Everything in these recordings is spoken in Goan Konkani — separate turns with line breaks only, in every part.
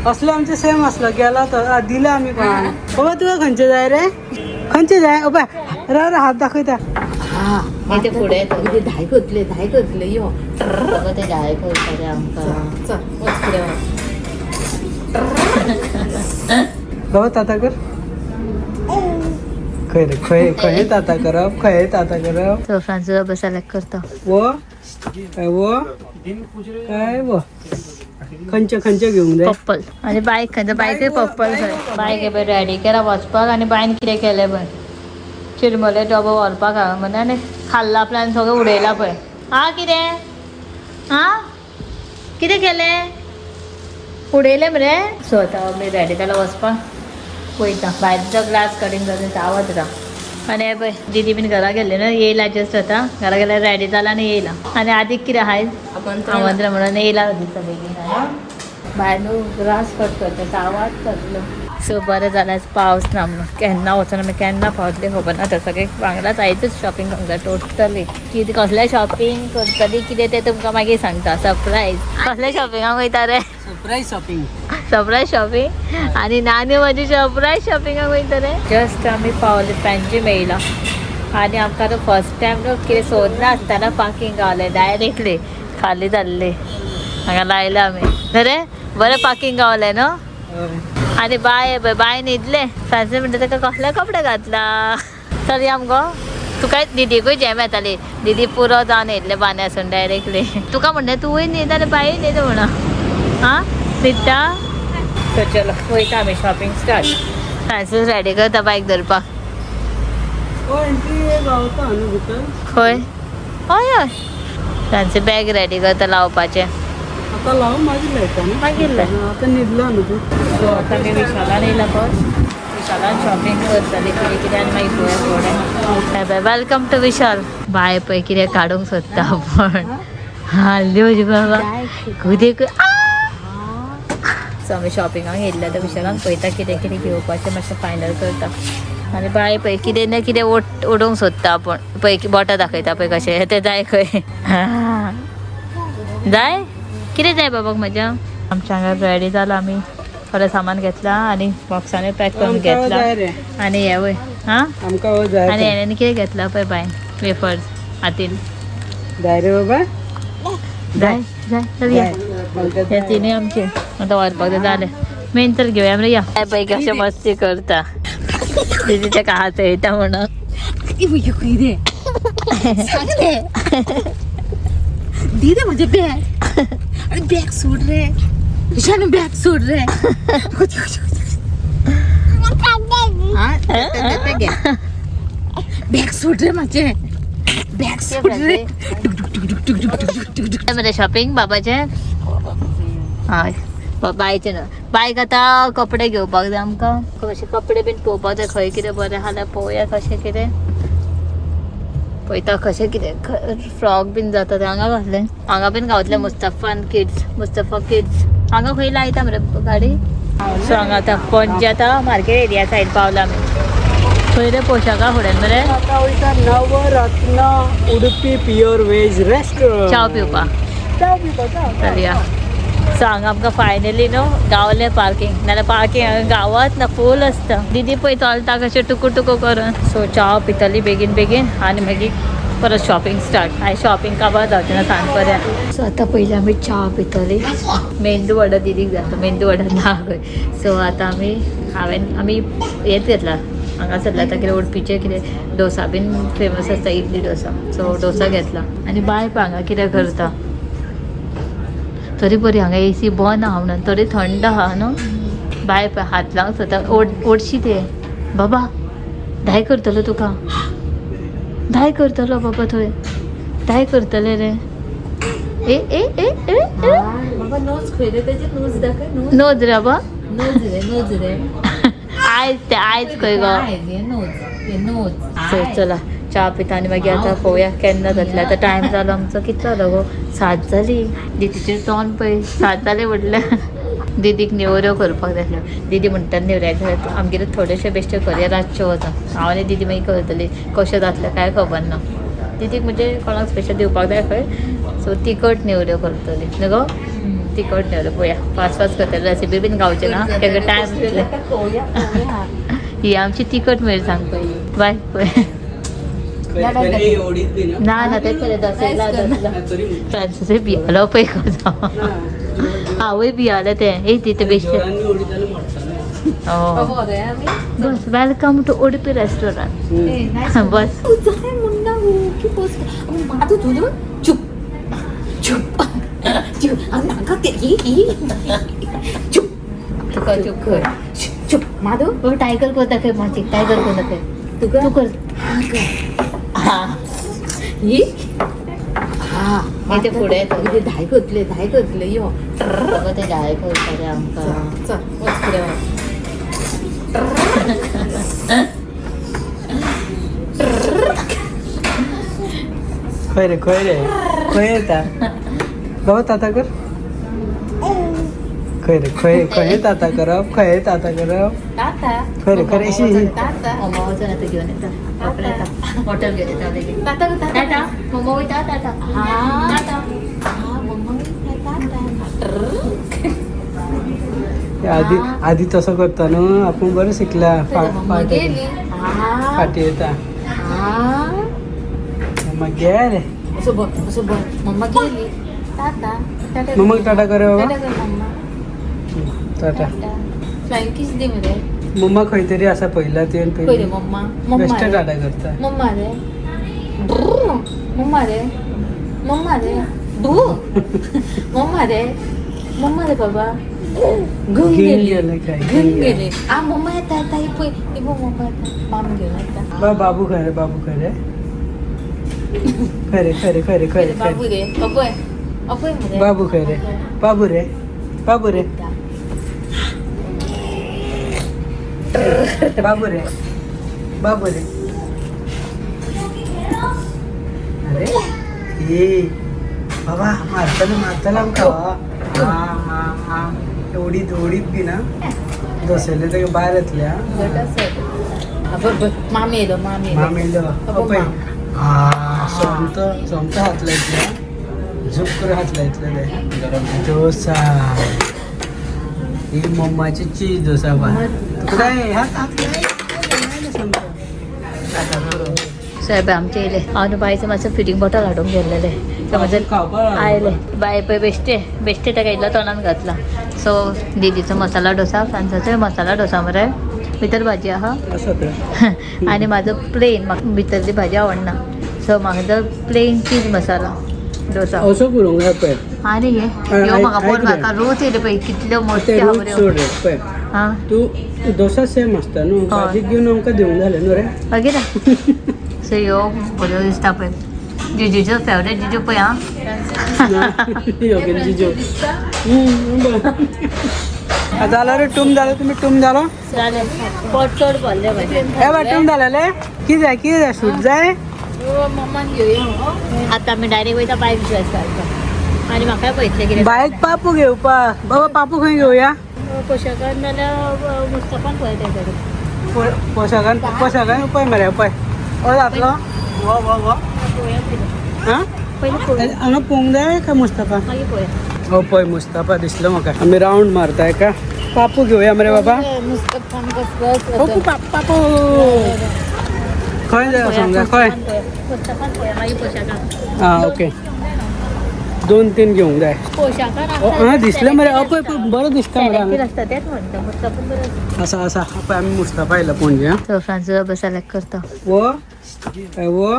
असले आमचे सेम असलो गेला तो दिला आमी कोणाक. बाबा तुका खंयचे जाय रे, खंयचे जाय? बाबा रा रा हात दाखयता.
ते फुडें
ते धाय करतले, धाय करतले यो.
बाबा ते धाय करता रे आमकां.
चल वच फुडें वच.
बाबा ताता कर. खंय रे, खंय खंय ताता करप, खंय ताता करप?
सो फ्रांसीस बाबा सिलेक्ट करता.
वो काय, वो काय, वो खंयचे खंयचे घेवंक जाय?
पर्पल. आनी बायक खंयच्या बायकय पर्पल खंय. बायक हे पळय रेडी केला वचपाक आनी बायन कितें केलें पळय, चिरमुले डबो व्हरपाक हांवें म्हणलें आनी खाल्ला आपल्यान आनी सगळें उडयलां पळय. आं कितें, आं कितें केलें, उडयलें मरे. सो आतां आमी रेडी जाला वचपाक, वयता भायरचो ग्लास कटींग जाता आवाज येता. आनी हे पळय दिदी बीन घरा गेल्ले न्हू, येयला जस्ट आतां घरा गेल्यार रेडी जाला आनी येयला. आनी आदीक कितें आहाय आमंत्रण म्हणून येयला दिसता बेगीन. भायर न्हू ग्रास कट करता आवाज जातलो. सो बरें जालें आज पावस ना म्हणून, केन्ना वचून आमी केन्ना पावतली खबर ना. आतां सगळें वांगडाच आयजूच शॉपिंग करूंक जाय टोटली. कितें कसलें शॉपिंग करतली कितें तें तुमकां मागीर सांगता. सरप्रायज. कसलें शॉपिंगाक वयता रे?
Surprise shopping.
Surprise shopping. आनी नानी म्हजी सरप्रायज शॉपिंगाक वयता रे. जस्ट आमी पावले पणजे मेयला आनी आमकां आतां फर्स्ट टायम न्हू कितें सोदनासतना पार्किंग गावलें डायरेक्टली खाली जाल्ली हांगा लायला आमी. रे बरें पार्किंग गावलें न्हू. आनी बाय पळय बाय न्हिदलें. फ्रांसीस म्हणटा ताका कसले कपडे घातला. चल या मुगो तुका दिदीकूय जॅम येताली. दिदी पुरो जावन येयल्लें बान्यासून डायरेक्टली. तुका म्हणलें तूंय न्हीद आनी बायूय न्हीद म्हणून. आं न्हिदता. सो चलो वयता आमी शॉपिंग स्टार्ट. फ्रांसीस रेडी करता बायक धरपाक.
एंट्री गावता न्हू भितर.
खंय? हय हय. फ्रांसीस बॅग रेडी करता लावपाचें.
आतां लाव मागीर लायता न्हू.
मागीर लाय.
आतां न्हिदलो न्हू तूं.
सो आतां आमी विशालान येयला फर्स्ट. विशालान शॉपिंग करतली कितें कितें आनी मागीर पळोवया फुडें. Welcome to Vishal. बाय पळय कितें काडूंक सोदता आपूण. हाल्ली म्हजी बाबा कितें. सो आमी शॉपिंगाक येयल्ले आतां विशालान पळयता कितें कितें घेवपाचें मातशें फायनल करता. आनी बाय पळय कितें ना कितें ओडूंक सोदता आपूण. पळय बोटां दाखयता पळय कशें तें जाय खंय. जाय कितें जाय बाबाक म्हज्या. आमच्या हांगा रेडी जाला आमी थोडें सामान घेतलां आनी बॉक्सांनी पॅक करून
आमकां
घेतलां.
जाय रे.
आनी हे वय हां
आमकां जाय.
आनी हेणें कितें घेतलां पळय बायन वेफर्स हातीन.
जाय रे बाबा.
जाय जाय चल या. हे तिनूय आमचे आतां व्हरपाक जाय जालें. मेन तर घेवया मरे या. पळय कशें मस्ती करता दिदी ताका हात येता म्हणून.
कितें सांगले दिदे म्हजें बॅग. आनी बॅग सोड रे विशाल, बॅग सोड रे. बॅग सोड रे म्हजें, बॅग सोड रे.
मरे शॉपिंग बाबाचें. हय बायचें न्हू. बायक आतां कपडे घेवपाक जाय आमकां. कशे कपडे बीन पळोवपाक जाय खंय कितें बरें आहा जाल्यार पळोवया कशें कितें पळयता कशें कितें फ्रॉक बीन जाता ते हांगा घातले. हांगा बीन गावतले मुस्तफान किड्स, मुस्तफा किड्स. हांगा खंय लायता मरे गाडी. सो हांगा आतां पणजे आतां मार्केट एरिया सायड पावला आमी. खंय रे पोशाका फुड्यान मरे.
आतां वयता नवरत्न उडुपी प्युअर वेज रेस्टॉरंट
च्या पिवपाक.
च्या पिवपाक.
चलया. सो हांगा आमकां फायनली न्हू गावलें पार्किंग. नाल्यार पार्किंग हांगा गांवात ना फूल आसता. दिदी पळय चलता कशें टुकू टुकू करून. सो च्या पितली बेगीन बेगीन आनी मागीर परत शॉपिंग स्टार्ट. आनी शॉपिंग काबार जावचें ना सांज पर्यंत. सो आतां पयलीं आमी च्या पितली. मेंदू वडा दिदीक जाता, मेंदू वडा ना खंय. सो आतां आमी हांवें आमी हेंच घेतला हांगासरलें आतां कितें उडपीचें कितें डोसा बीन फेमस आसता, इडली डोसा. सो डोसा घेतला. आनी बाय पळय हांगा कितें करता. तरी बरी हांगा एसी बंद आहा म्हणून तरी थंड आहा न्हू. बाय पळय हात लावंक सोदता. ओडशी ते बाबा धाय करतलो तुका, धाय करतलो बाबा थंय धाय करतले रे. ए ए ए ए
बाबा नोज खंय रे तेजे, नोज दाखय.
नोज रे बाबा,
नोज रे, नोज रे.
आयज ते आयज खंय गो.
Nose nose.
सो चला च्या पिता आनी मागीर आतां पळोवया केन्ना जातलें. आतां टायम जालो आमचो कितलो जालो गो, 7 जाली. दिदीचें तोंड पळय 7 जालें म्हटलें. दिदीक नेवऱ्यो करपाक जाय आसल्यो. दिदी म्हणटा नेवऱ्याक आमगेर थोडेशे बेश्टे करया रातच्यो वचोन. हांव आनी दिदी मागीर करतली. कशें जातलें कांय खबर ना. दिदीक म्हणजे कोणाक स्पेशल दिवपाक जाय खंय. सो तिखट नेवऱ्यो करतली न्हू गो. तिखट न्ही पळोवया फास्ट फास्ट करतले रेसिपी बीन गावचे ना ताका टायम दितले. ही आमची तिखट मिरसांग पळय बाय पळय ना ना ते पळय दसयला दसला फ्रांसीस भियालो पळय कसो हांवूय भियालें तें ए तिथे बेश्टे. बस welcome to Udupi restaurant. बस
चुप चुप चुप नाका ते चुप
तुका चुप कर
चुप माधव
टायगर करता खंय माती टायगर करता खंय
तुका
तूं कर. हा
ही हा
इथे फुडें येता.
इथे धाय करतले धाय करतले यो
बाबा ते जाय करता रे आमकां.
चल वच फुडें वच.
खंय रे खंय रे खंय येता बाबा ताता कर खंय रे खंय खंय ताता करप खंय ताता करप
ताता
खरें, खरें, अशी-
ताता
मम्मा वचून आतां घेवन येता हॉटेल येता हॉटेल घेवन येता बेगीन.
ताता ताता
टाटा मम्मा वयता टाटा
हा
टाटा.
हा मम्मा ताता
आधी आधी तसं करता न्हू आपूण बरें शिकला
मम्मा गेली हा
फाटी येता
हा
मग गेले
असं बघ असं बघ मम्मा गेली ताता टाटा
मम्माक टाटा कर रे बाबा.
टाटा कर मम्मा
टाटा
फ्लाइंग किस दे मरे
मम्मा खंय तरी आसा पयला तुवें
पळय रे
पयलीं
मम्मा मम्मा
बेश्टे
रे
टाटा करता.
मम्मा रे ब्रू मम्मा रे मम्मा रे ब्रू मम्मा रे मम्मा रे बाबा घेऊन
घेऊन
गेली
गेले काय,
घेऊन
घेऊन गेले.
गेली आ मम्मा येता येता ही पळय ही पळय मम्मा येता माम घेऊन येता
बा बाबू खंय रे बाबू खंय रे खंय रे खंय रे खंय रे खंय रे
बाबू रे अपय अपय मरे
बाबू खंय रे बाबू रे बाबू रे बाबू रे बाबू रे अरे ए बाबा मारतलो मारतलो आमकां हा हा हा ओडीत ओडीत बी ना दसयले ताका भायर येतले हा
बर बर मामी येयलो मामी येयलो
माम येयलो
अगो
पळय
माम.
हा सोमतो सोमतो हात लायतले झूप करून हात लायतले ते डोसा ही मम्माची चीज डोसा बा तुका हात हात लाय सोमतो
साहेब आमचे येयले हांव न्हू बायचो मातसो फिटींग बॉटल हाडूंक गेल्लेलें ते म्हजे
खावपाक
आयले बाय पळय बेश्टे बेश्टे ताका इल्लो तोंडान घातला. सो दिदीचो मसाला डोसा फ्रांसाचो मसाला डोसा मरे भितर भाजी आहा
असो तर
आनी म्हाजो प्लेन म्हाका भितरली भाजी आवडना सो म्हाका प्लेन चीज मसाला डोसा.
असो करूंक जाय पळय
आनी हे ह्यो म्हाका पळोवन म्हाका रोज येयले पळय कितल्यो
ते
मोठ्यो
रोज
बऱ्यो.
सोड रे पळय
आं
तूं डोसा सेम आसता न्हू
हय.
भाजी घेवन आमकां दिवंक जालें न्हू रे
मागीर सो ह्यो बऱ्यो दिसता पळय जिजूचो फेवरेट जिजू पळय आं.
ओके जिजू जालो रे टूम जालो तुमी टूम जालो
जालें पोट चड भरलें म्हजें.
ए बा टूम जालें कितें जाय कितें जाय सूट जाय
मम्मान घेवया हो
आतां आमी डायरेक्ट वयता बायक ड्रेस घालपाक आनी म्हाकाय पळयतलें कितें
बायक पापू घेवपाक बाबा पापू खंय घेवया
पोशाखान जाल्यार मुस्तफान पळयता तेका.
पोशाखान पोशाखान पळय मरे पळय हो जातलो वो वो वो
पळोवया पयलीं
आं
पयलीं पळोवया
हांगा पळोवंक जाय काय मुस्तफा
मागीर पळोवया.
हो पळय मुस्तफा दिसलो म्हाका आमी रावंड मारताय का पापू घेवया मरे बाबा
मुस्तफान कसलो
पप्पू पापू खंय जाय समजा खंय
मुस्तफान पळोवया मागीर पोशाखान.
आं ओके दोन तीन घेवंक जाय
पोशाखान
ओ, हांगा दिसलें मरे पळय पळय बरें दिसता मरे
सिलेक्टीव
हांगा
आसता तेच म्हणटा मुस्तफान बरें आसता.
आसा आसा पळय आमी मुस्तफा येयला पणजे आं
सो फ्रांसीस बाबा सिलेक्ट करता.
वो काय वो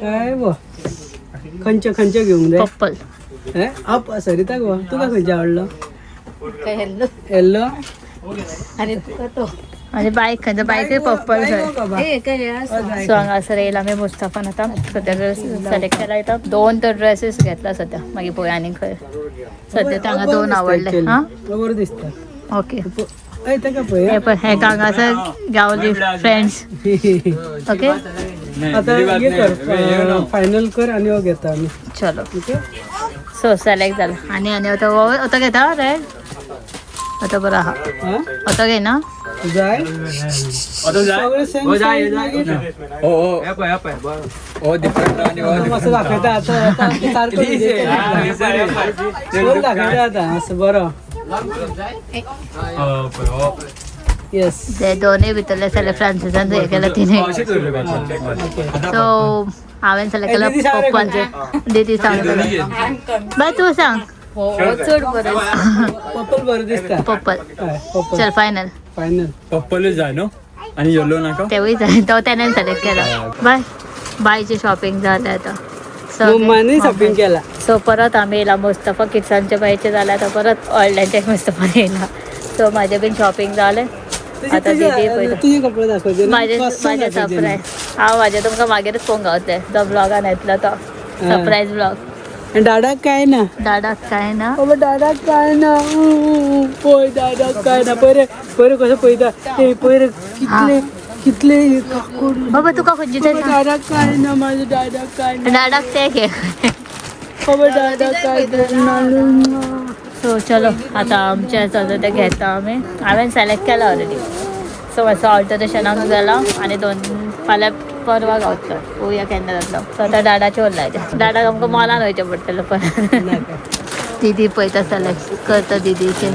काय वो खंयचे खंयचे घेवंक जाय
पर्पल
हे अप सरिताक वो तुका खंयचे आवडलो
काय हॅलो
येल्लो
आणि तुका तो
आनी बायक खंयच्या बायकय पर्पल जाय.
बाबा
ए काय आसा
सो हांगासर येयला आमी मुस्तफान आतां सद्या ड्रेस सिलेक्ट केला येता दोन तर ड्रेसीस घेतला सद्या मागीर पळोवया आनी खंय सद्या तर हांगा दोन आवडले हां
बरें दिसता
ओके
हय ताका पळय
हे पळय हेका हांगासर गावली फ्रेंड्स ओके
आता हे कर फायनल कर आणि हो घेता आमी
चलो
ओके
सो सिलेक्ट जाला आनी आनी आतां हो आतां घेता रेड आतां बरो आहा
हां
आतां घेयना
जाय सगळे सेम मस्त दाखयता आता आता सारखं फुल दाखयता आता असं बरं. येस.
ते दोनूय भितरले जाल्यार फ्रांसिसान हे केला तिने. सो हांवें सिलेक्ट केला
दीदी सांग रे.
पप्पल. दीदी सांग बाय, तूं सांग.
हो चड बरें.
पर्पल बरं दिसता.
पप्पल.
हय, पर्पल.
चल, फायनल.
फायनल.
पर्पलच जाय न्हू आनी येलो नाका.
तेवूय जाय, तो तेणेन सिलेक्ट केला. बाय बायची शॉपिंग जालें आतां.
मम्मानी शॉपिंग केला.
सो परत आमी येयला मुस्तफा किड्सांच्या बायचे जाल्यार आतां परत ऑनलायनचे मुस्तफा येयला. सो म्हाजें बीन शॉपिंग जालें.
तुझे
आता दीदी
तुझे
पळयता.
तुझे कपडे दाखवते ना,
माझे
कस्टम
माझे
दाखवते ना.
सरप्रायज. हांव म्हाजे तुमकां मागीरच पळोवंक गावतलें, जो ब्लॉगान येतलो तो सरप्रायज ब्लॉग.
आणि दादा काय ना.
दादाक काय ना.
बाबा दादा काय ना. ऊ, ऊ, ऊ, पळय दादा काय ना. पयर पयर कसं पळयता ते पयर कितले कितले काकूड.
बाबा तुका खंयची ते
बाबा
सांग.
दादा काय ना, माझं दादा काय ना.
दादाक ते घे.
बाबा दादा काय ना.
सो चलो, आतां आमचें आसा तें घेता आमी. हांवें सिलेक्ट केला ऑलरेडी. सो मातसो ऑल्टरेशनाक जाला आनी दोन फाल्यां परवा गावतलो, पळोवया केन्ना जातलो. सो आतां डाडाचें उरलां तें. डाडाक आमकां मॉलान वयचें पडटलें परत. दिदी पळयता, सिलेक्ट करता दिदीचें.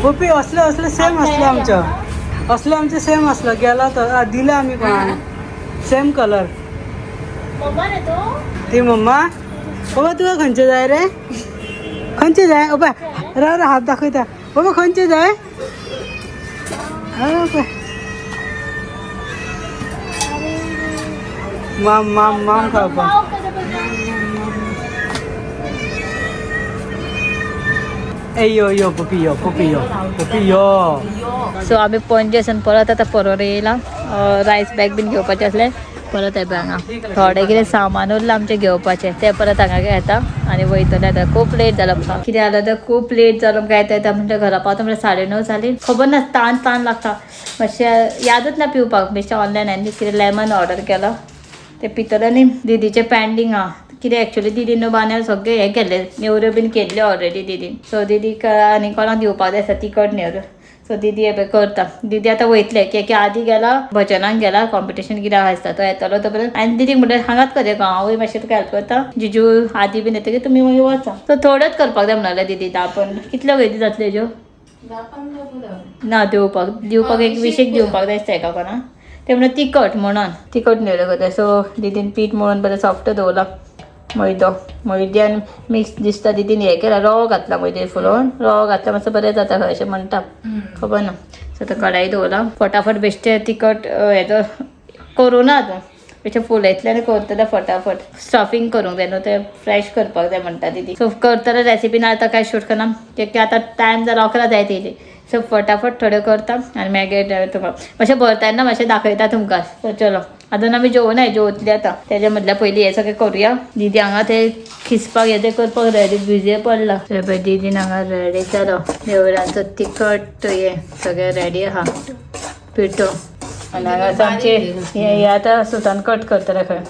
पप्पी असले असले सेम असले आमचं, असले आमचे सेम असलो गेला तर दिले आम्ही कोणाक सेम कलर. ती मम्मा, बाबा तुका खंयचे जाय रे? खंयचे जाय बाबा? राव राव, हात दाखयता. बाबा खंयचे जाय? हा, माम माम माम खावपाक. ए यो यो पप्पी यो पप्पी यो पप्पी यो.
सो आमी पणजेसान परत आतां परवरी येयला. रायस बॅग बीन घेवपाचें आसलें परत. हें हांगा थोडें कितें सामान उरलां आमचें घेवपाचें, तें परत हांगा घेता आनी वयतलें. आतां खूब लेट जालो आमकां. कितें जालें तर खूब लेट जालो आमकां. येता येता म्हणजे घरा पावता म्हणल्यार 9:30 जालीं. खबर ना, तान तान लागता मातशें, यादच ना पिवपाक. बेश्टें ऑनलायन हांवें कितें लेमन ऑर्डर केलो, तें पितलें. आनी दिदीचें पेंडींग आहा कितें एक्चुली. दिदीन न्हू बांद्यार सगळें हें केल्लें, नेवऱ्यो बीन केल्ल्यो ऑलरेडी दिदीन. सो दिदीक आनी कोणाक दिवपाक जाय आसता तिखट नेवऱ्यो. सो दिदी हे पळय करता. दिदी आतां वयतलें की आदी गेला भजनाक गेला, कॉम्पिटिशन कितें आहा दिसता. तो येतलो तो पर्यंत आनी दिदीक म्हणलें हांगाच कर हांवूय मातशें तुका हेल्प करता. जिजू आदी बीन येतकीर तुमी मागीर वचा. सो थोडेच करपाक जाय म्हणालें दिदी. 10-15 कितल्यो वयली जातल्यो हेज्यो ना दिवपाक दिवपाक एक विशेक दिवपाक जाय दिसता एका कोणाक ते म्हणून तिखट म्हणून तिखट नेवऱ्यो करता. सो दिदीन पीठ मळून बरें सॉफ्ट दवरलां. मैदो मैद्यान मिक्स दिसता. दिदीन हें केला, रवो घातला. मैदे फुलोवन रवो घातला, मातसो बरें जाता खंय अशें म्हणटा, खबर ना. सो आतां कढाई दवरला, फटाफट बेश्टें तिखट हेजो करूं ना आतां, बेश्टें फुलयतलें आनी करतलें फटाफट. स्टफींग करूंक जाय न्हू, तें फ्रेश करपाक जाय म्हणटा दिदी. सो करतले रेसिपी ना आतां कांय शूट करना कित्याक आतां टायम जाला, 11 जायत येयली. सो फटाफट थोड्यो करता आनी मागीर तुमकां मातशें भरता तेन्ना मातशें दाखयता तुमकां. सो चलो, आतां आमी जेवनाय, जेवतली आतां. तेज्या मदल्या पयलीं हें सगळें करुया. दिदी हांगा ते खिसपाक हें तें करपाक रेडी बिजी पडला. थंय पळय दिदीन हांगा रेडी जालो नेवऱ्यांचो तिखट हें सगळें रेडी आहा पिठो. आनी हांगा आमचे हे आतां सुतान कट करतले खंय.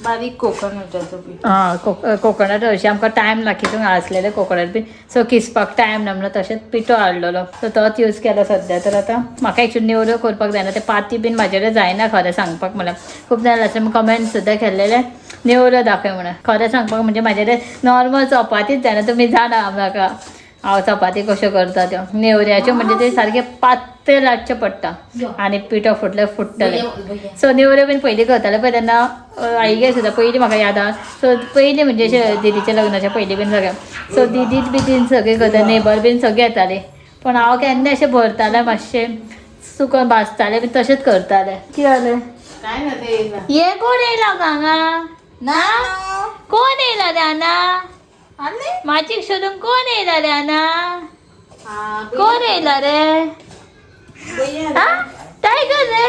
बारीक कोकोनटाचो पीठ.
आं, कोकोनट हरशीं आमकां टायम ना कितून आसलेले कोकोनट बीन. सो किसपाक टायम ना म्हणून तशेंच पिठो हाडलेलो, सो तोच यूज केलो सद्या. तर आतां म्हाका एक्चुली नेवऱ्यो करपाक जायना, ते पाती बीन म्हाजे कडेन जायना. खरें सांगपाक म्हणल्यार खूब जाण आसले कमेंट सुद्दां केल्लेले नेवऱ्यो दाखय म्हणून. खरें सांगपाक म्हणजे म्हाजे कडेन नॉर्मल चपातीच जायना. तुमी जाणा म्हाका हांव चपाती कश्यो करता त्यो. नेवऱ्याच्यो म्हणजे ते सारके पातळ लाटचें पडटा आनी पिठो फुटले फुट्टले. सो नेवऱ्यो बीन पयलीं करताले पळय तेन्ना आईगेर सुद्दां पयलीं म्हाका याद आहा. सो पयलीं म्हणजे अशें दिदीच्या लग्नाच्या पयलीं बीन सगळें. सो दिदीच बी तीन सगळीं करता, नेबर बीन सगळीं येतालीं. पण हांव केन्ना अशें भरतालें मातशें सुकोन भाजतालें बीन तशेंच करतालें. कितें जालें?
काय ना ते
हे कोण येयला हांगा ना? कोण येयला रे आना? माचीक सोदून कोण येयला रे आना? कोण येयला रे? हा, टायगर रे.